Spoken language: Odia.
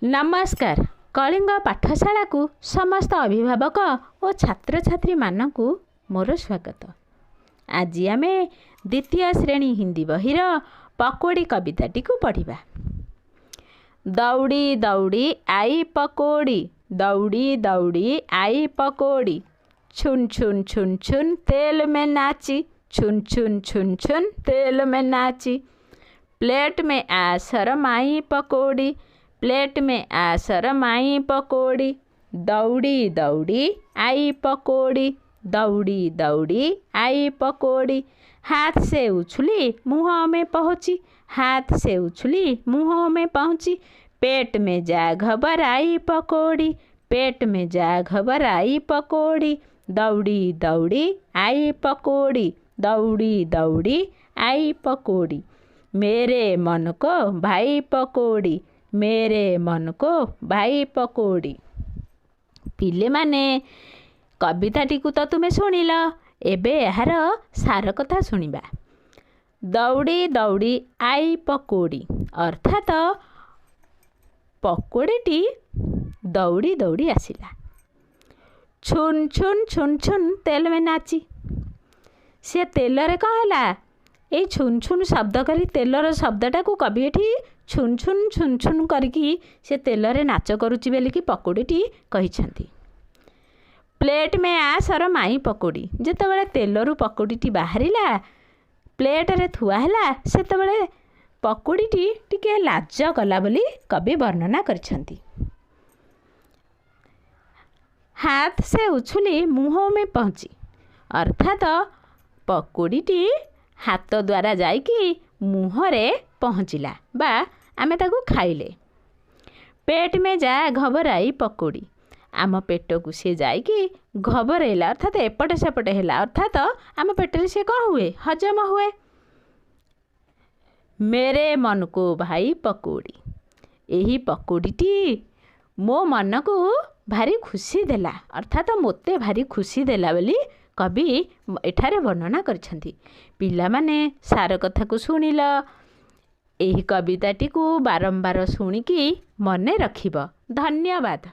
ନମସ୍କାର। କଳିଙ୍ଗ ପାଠଶାଳାକୁ ସମସ୍ତ ଅଭିଭାବକ ଓ ଛାତ୍ରଛାତ୍ରୀମାନଙ୍କୁ ମୋର ସ୍ୱାଗତ। ଆଜି ଆମେ ଦ୍ୱିତୀୟ ଶ୍ରେଣୀ ହିନ୍ଦୀ ବହିର ପକୋଡ଼ି କବିତାଟିକୁ ପଢ଼ିବା। ଦୌଡ଼ି ଦୌଡ଼ି I ପକୋଡ଼ି, ଦୌଡ଼ି ଦୌଡ଼ି I ପକୋଡ଼ି, ଛୁନ୍ ଛୁନ୍ ଛୁନ୍ ଛୁନ୍ ତେଲ ମେ ନାଚି, ଛୁନ୍ ଛୁନ୍ ଛୁନ୍ ଛୁନ୍ ତେଲ ମେ ନାଚି। ପ୍ଲେଟ୍ ମେ ଆ ସରମାଇ ପକୋଡ଼ି, ପ୍ଲେଟ୍ ମେ ଆ ସରମାଇ ପକୋଡ଼ି, ଦୌଡ଼ି ଦୌଡ଼ି I ପକୋଡ଼ି, ଦୌଡ଼ି ଦୌଡ଼ି I ପକୋଡ଼ି। हाथ से उछली मुँह में पहुँची, हाथ से उछली मुँह में पहुँची, पेट में जा घबराई पकौड़ी, पेट में जा घबराई पकौड़ी, दौड़ी दौड़ी आई पकौड़ी, दौड़ी दौड़ी आई पकौड़ी। मेरे मन को भाई पकौड़ी, मेरे मन को भाई पकौड़ी। ପିଲେମାନେ, କବିତାଟିକୁ ତ ତୁମେ ଶୁଣିଲ, ଏବେ ଏହାର ସାର କଥା ଶୁଣିବା। ଦୌଡ଼ି ଦୌଡ଼ି I ପକୋଡ଼ି, ଅର୍ଥାତ ପକୋଡ଼ିଟି ଦୌଡ଼ି ଦୌଡ଼ି ଆସିଲା। ଛୁନ୍ ଛୁନ୍ ଛୁନ୍ ଛୁନ୍ ତେଲ ମେ ନାଚି, ସେ ତେଲରେ କ'ଣ ହେଲା? ଏଇ ଛୁନ୍ ଛୁନ୍ ଶବ୍ଦ କରି, ତେଲର ଶବ୍ଦଟାକୁ କବି ଏଠି ଛୁନ୍ ଛୁନ୍ ଛୁନ୍ ଛୁନ୍ କରିକି ସେ ତେଲରେ ନାଚ କରୁଛି ବୋଲିକି ପକୋଡ଼ିଟି କହିଛନ୍ତି। ପ୍ଲେଟ୍ ମେ ଆ ସରମାଇ ପକୋଡ଼ି, ଯେତେବେଳେ ତେଲରୁ ପକୋଡ଼ିଟି ବାହାରିଲା, ପ୍ଲେଟ୍ରେ ଥୁଆ ହେଲା, ସେତେବେଳେ ପକୋଡ଼ିଟି ଟିକେ ଲାଜ କଲା ବୋଲି କବି ବର୍ଣ୍ଣନା କରିଛନ୍ତି। ହାତ ସେ ଉଛୁଲି ମୁହଁ ମେ ପହଞ୍ଚି, ଅର୍ଥାତ ପକୋଡ଼ିଟି ହାତ ଦ୍ୱାରା ଯାଇକି ମୁହଁରେ ପହଞ୍ଚିଲା ବା ଆମେ ତାକୁ ଖାଇଲେ। ପେଟ ମେ ଯା ଘବରାଇ ପକୋଡ଼ି, ଆମ ପେଟକୁ ସିଏ ଯାଇକି ଘବରେଇଲା, ଅର୍ଥାତ ଏପଟେ ସେପଟେ ହେଲା, ଅର୍ଥାତ ଆମ ପେଟରେ ସିଏ କ'ଣ ହୁଏ? ହଜମ ହୁଏ। ମେରେ ମନକୁ ଭାଇ ପକୋଡ଼ି, ଏହି ପକୋଡ଼ିଟି ମୋ ମନକୁ ଭାରି ଖୁସି ଦେଲା, ଅର୍ଥାତ ମୋତେ ଭାରି ଖୁସି ଦେଲା ବୋଲି କବି ଏଠାରେ ବର୍ଣ୍ଣନା କରିଛନ୍ତି। ପିଲାମାନେ, ସାର କଥାକୁ ଶୁଣିଲ, ଏହି କବିତାଟିକୁ ବାରମ୍ବାର ଶୁଣିକି ମନେ ରଖିବ। ଧନ୍ୟବାଦ।